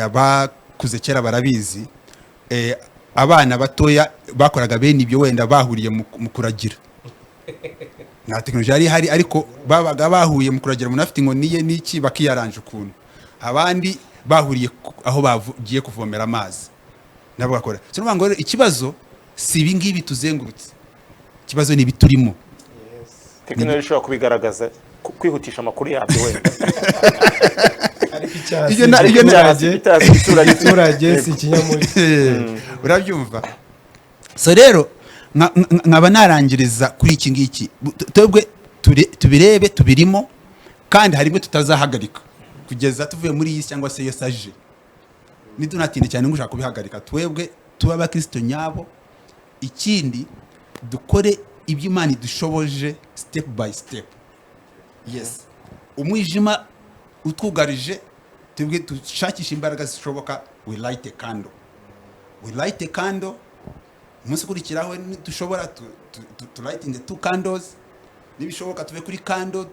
abakuze kera barabizi, abana batoya bakoraga bene ibyo wenda bahuriye mu kuragira. Nta tekinoloji yari ihari, ariko babaga bahuye mu kuragira, umuntu afite inkoni ye n'iki, bakiyaranja ukuntu, abandi bahuriye aho bagiye kuvomera amazi nabo bakora. So ni ukuvuga ngo rero ikibazo si ibi ngibi tuzengurutse, ikibazo ni ibiturimo. Tekinoloji ishobora kubigaragaza, kwihutisha amakuru yabyo wenda. Ariko icyaha si igiturage. Icyaha si igiturage. Igiturage si ikinyamujyi. Urabyumva? So rero nkaba narangiriza kuri iki ngiki. Twebwe tubirebe, tubirimo, kandi hari ibyo tutazahagarika kugeza tuvuye muri iyi si cyangwa se Yesu aje. Nitunatinde cyane ngo ushaka kubihagarika, twebwe tuba abakristo nyabo. Ikindi, dukore ibyo Imana idushoboje step by step. Yes, umwijima utwugarije, twebwe dushakisha imbaraga zishoboka, we light a candle, we light a candle. Umunsi ukurikiraho dushobora tu lighting two candles, nibishoboka tuve kuri candle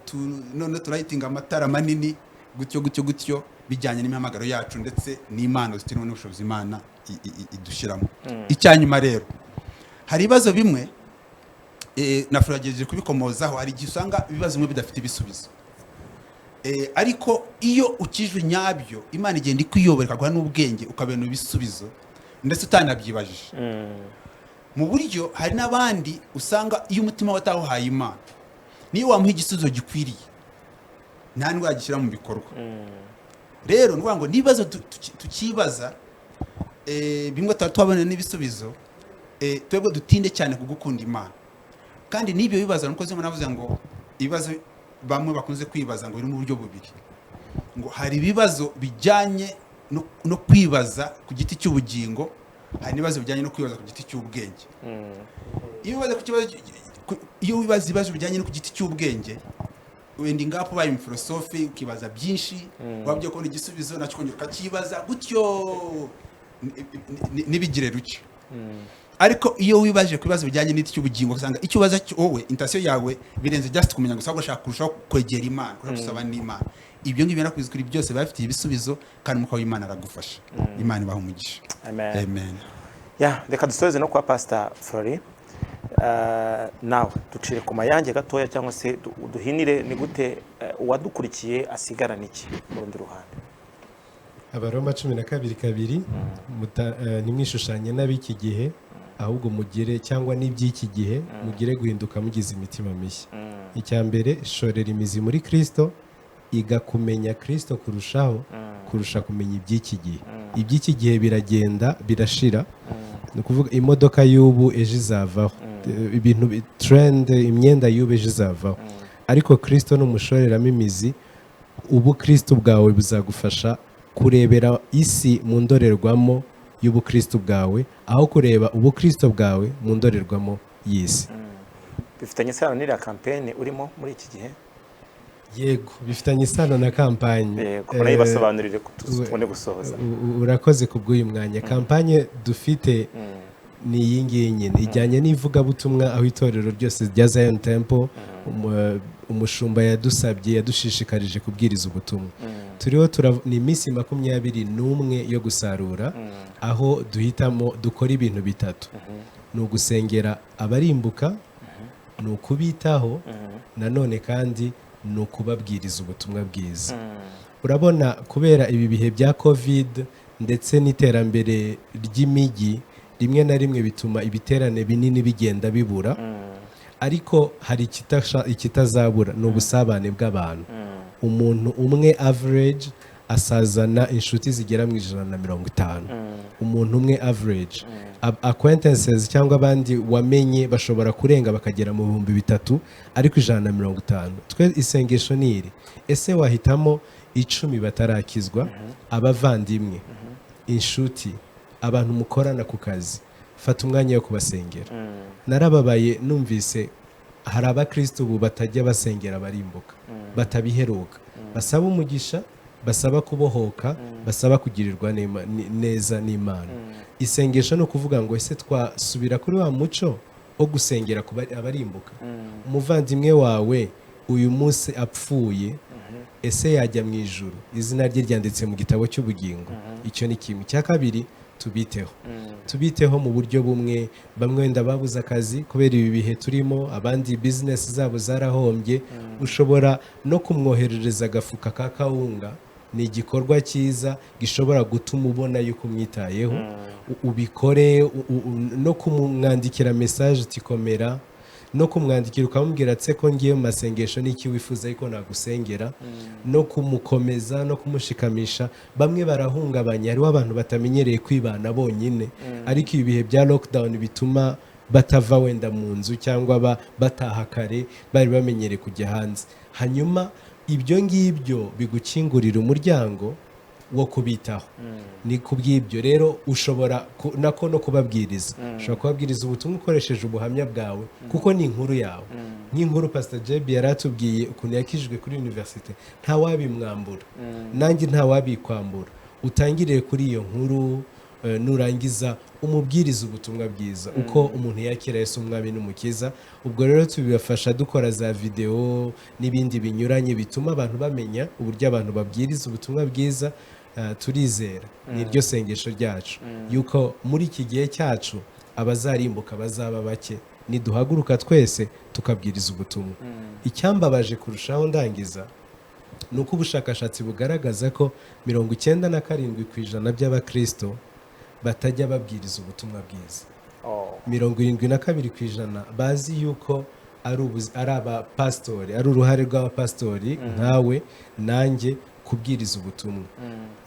none turayitinga amatara manini, gutyo gutyo gutyo, bijyanye n'imihamagaro yacu ndetse n'impano ziterwa n'ubushobozi Imana idushyiramo. Icyanyuma rero, hari ibibazo bimwe, nafurageje kubikomozaho, hari igihe usanga ibibazo bimwe bidafite ibisubizo. Ariko iyo ukijwe nyabyo, Imana igenda ikuyobora, ikaguha n'ubwenge, ukabona ibisubizo ndetse utanabyibajije. Mu buryo hari n'abandi usanga iyo umutima we atawuhaye Imana, niyo wamuha igisubizo gikwiriye nta nubwo yagishyira mu bikorwa. Rero ni ukuvuga ngo n'ibibazo tukibaza, bimwe tuba twabona n'ibisubizo, twebwe dutinde cyane ku gukunda Imana. Kandi n'ibyo bibazo, nuko zimwe navuze ngo ibibazo bamwe bakunze kwibaza ngo biri mu buryo bubiri, ngo hari ibibazo bijyanye no kwibaza ku giti cy'ubugingo, hari n'ibibazo bijyanye no kwibaza ku giti cy'ubwenge. Iyo wibaza ku kibazo, iyo wibaza ibibazo bijyanye no ku giti cy'ubwenge, wenda ingapo ubaye umufilosofe, ukibaza byinshi, waba ugiye kubona igisubizo nacyo ukongera ukakibaza gutyo, ntibigire rucyo. Ariko iyo wibaje ku bibazo bijyanye n'igiti cy'ubugingo, usanga icyo ubaza wowe intention yawe birenze just kumenya gusa, ahubwo ushaka kurushaho kwegera Imana, kurushaho gusaba n'Imana. Ibyo ngibyo nakwiza kuri byose biba bifitiye ibisubizo, kandi Umwuka w'Imana aragufasha. Imana ibaha umugisha. Amen. Amen. Ya, reka dusoze no kwa Pastor Flori. Nawe ducire ku mayange gatoya cyangwa se uduhinire, ni gute uwadukurikiye asigarana iki mu rundi ruhande? Abaroma 12:2, ntimwishushanye n'ab'iki gihe, ahubwo mugire cyangwa n'iby'iki gihe, mugire guhinduka mugize imitima mishya. Icya mbere, shorera imizi muri Kristo, iga kumenya Kristo kurushaho kurusha kumenya iby'iki gihe. Iby'iki gihe biragenda birashira, ni ukuvuga imodoka y'ubu ejo izavaho, ibintu trend, imyenda y'ubu ejo izavaho, ariko Kristo numushoreramo imizi, ubukristo bwawe buzagufasha kurebera isi mu ndorerwamo y'ubukristo bwawe, aho kureba ubukristo bwawe mu ndorerwamo y'isi. Bifitanye isano n'iriya campaign urimo muri iki gihe? Yego, bifitanye isano na campaign. Yego, unayibasobanurire tubone gusohoza. Urakoze ku bw'uyu mwanya. Campaign dufite ni iyi ngiyi nyine ijyanye n'ivugabutumwa, aho itorero ryose rya Zion Temple, umushumba yadusabye, yadushishikarije kubwiriza ubutumwa. Turiho ni iminsi 21 yo gusarura, aho duhitamo dukora ibintu bitatu: ni ugusengera abarimbuka, Ni ukubitaho, nanone kandi ni ukubabwiriza ubutumwa bwiza. Urabona, kubera ibi bihe bya COVID ndetse n'iterambere ry'imijyi, rimwe na rimwe bituma ibiterane binini bigenda bibura, ariko hari ikitazabura, ni ubusabane bw'abantu. Umuntu umwe average asazana inshuti zigera mu 150. Umuntu umwe average, acquaintances cyangwa abandi wamenye bashobora kurenga bakagera mu 3000, ariko 150. Twe isengesho ni iri: ese wahitamo 10 batarakizwa, abavandimwe, inshuti, abantu mukorana ku kazi? Fata umwanya wo kubasengera. Narababaye numvise hari abakristo ubu batajya basengera abarimbuka, batabiheruka, basaba umugisha, basaba kubohoka, basaba kugirirwa neza n'Imana. Isengesho ni ukuvuga ngo: ese twasubira kuri wa muco wo gusengera ku abarimbuka? Umuvandimwe wawe uyu munsi apfuye, ese yajya mu ijuru? Izina rye ryanditse mu gitabo cy'ubugingo? Icyo ni kimwe. Icya kabiri, tubiteho. Tubiteho mu buryo bumwe. Bamwe wenda babuze akazi kubera ibi bihe turimo, abandi bizinesi zabo zarahombye. Ushobora no kumwoherereza agafuka ka kawunga. Ni igikorwa cyiza gishobora gutuma ubona yuko umwitayeho. Ubikore no kumwandikira message uti "Komera", no kumwandikira ukamubwira ati "Ko ngiye mu masengesho, n'iki wifuza ariko nagusengera?", no kumukomeza no kumushikamisha. Bamwe barahungabanya. Hariho abantu batamenyereye kwibana bonyine, ariko ibi bihe bya lockdown bituma batava wenda mu nzu cyangwa bataha kare, bari bamenyereye kujya hanze. Hanyuma ibyo ngibyo bigukingurira umuryango wo kubitaho. Ni ku bw'ibyo rero ushobora nako no kubabwiriza. Ushobora kubabwiriza ubutumwa ukoresheje ubuhamya bwawe, kuko ni inkuru yawe. Nk'inkuru Pastor JB yari atubwiye ukuntu yakijijwe kuri universite, ntawabimwambura, nanjye ntawabikwambura. Utangiriye kuri iyo nkuru, nurangiza umubwiriza ubutumwa bwiza, uko umuntu yakira Yesu umwami n'umukiza. Ubwo rero tubibafasha dukora za videwo n'ibindi binyuranye bituma abantu bamenya uburyo abantu babwiriza ubutumwa bwiza. Turizera, ni iryo sengesho ryacu, yuko muri iki gihe cyacu abazarimbuka bazaba bake niduhaguruka twese tukabwiriza ubutumwa. Icyambabaje kurushaho, ndangiza, ni uko ubushakashatsi bugaragaza ko 97% by'abakristo batajya babwiriza ubutumwa bwiza. 72% bazi yuko ari abapasitori, ari uruhare rw'abapasitori nkawe nanjye kubwiriza ubutumwa.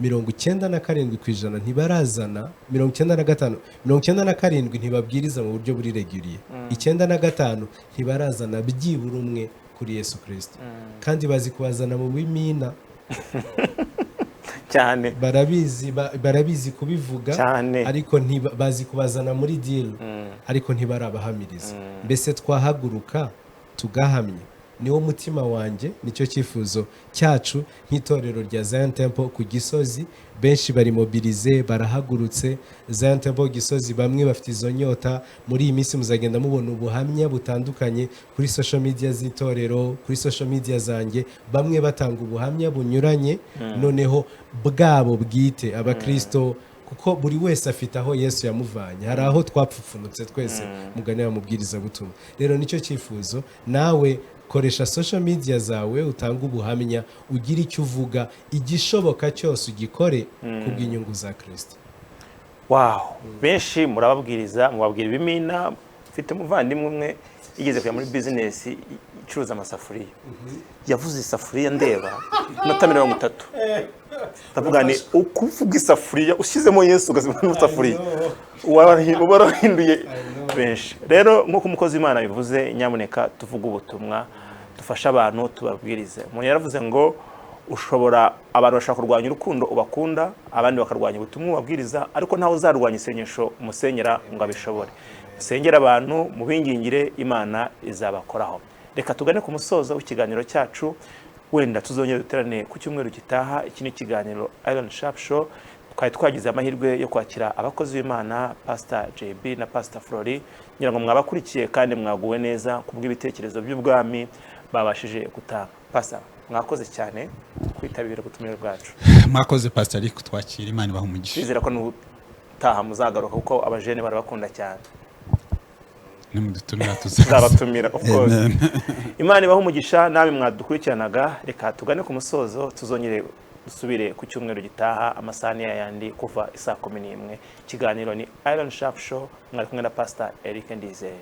97% ntibarazana, 95, 97 ntibabwiriza mu buryo buri régulier, 95 ntibarazana byibura umwe kuri Yesu Kirisito, kandi bazi kubazana mu bimina. Cyane. Barabizi, barabizi kubivuga. Cyane. Ariko bazi kubazana muri deal, ariko ntibarabahamiriza. Mbese twahaguruka tugahamya? Niwo mutima wanjye, nicyo cyifuzo cyacu nk'itorero rya Zion Temple ku Gisozi. Benshi bari mobilisé, barahagurutse. Zion Temple Gisozi, bamwe bafite izo nyota. Muri iyi minsi muzagenda mubona ubuhamya butandukanye kuri social media z'itorero, kuri social media zanjye, bamwe batanga ubuhamya bunyuranye noneho bwabo bwite, abakristo, kuko buri wese afite aho Yesu yamuvanye. Hari aho twapfupfunutse twese, mugani wa mubwirizabutumwa. Rero nicyo cyifuzo. Nawe koresha social media zawe, utange ubuhamya, ugire icyo uvuga, igishoboka cyose ugikore kubw'inyungu za Kirisito. Wow, benshi murababwiriza, mubabwira ibimina. Mfite umuvandimwe umwe yigeze kujya muri bizinesi icuruza amasafuriya. Yavuze isafuriya ndeba inota 30. Ndavuga ni ukuvuga isafuriya ushyizemo Yesu, ugashyizemo isafuriya, uba warahinduye benshi. Rero nk'uko umukozi w'Imana bivuze, nyamuneka tuvuge ubutumwa, dufashe abantu, tubabwirize. Umuntu yaravuze ngo ushobora, abantu bashobora kurwanya urukundo ubakunda, abandi bakarwanya ubutumwa ubabwiriza, ariko ntawe uzarwanya isengesho umusenyera ngo abishobore. Musengere abantu, mubingingire, Imana izabakoraho. Reka tugane ku musozo w'ikiganiro cyacu. Wenda tuzongera duterane ku cyumweru gitaha. Iki ni ikiganiro Iron Sharp Show. Twari twagize amahirwe yo kwakira abakozi b'Imana, Pastor JB na Pastor Flori. Ngira ngo mwabakurikiye kandi mwaguwe neza kubw'ibitekerezo by'ubwami babashije gutanga. Pastor, mwakoze cyane kwitabira ubutumire bwacu. Mwakoze, Pastor, ariko twakira. Imana ibaha umugisha. Twizera ko n'ubutaha muzagaruka, kuko abajene barabakunda cyane. Nimudutumira tuzaza. Tuzabatumira, of course. Amen. Imana ibahe umugisha nawe mwadukurikiranaga. Reka tugane ku musozo, tuzongere dusubire ku cyumweru gitaha, amasaha ni yayandi, kuva isaa 11. Ikiganiro ni Iron Sharp Show, mwari kumwe na Pastor Eric Ndizeye.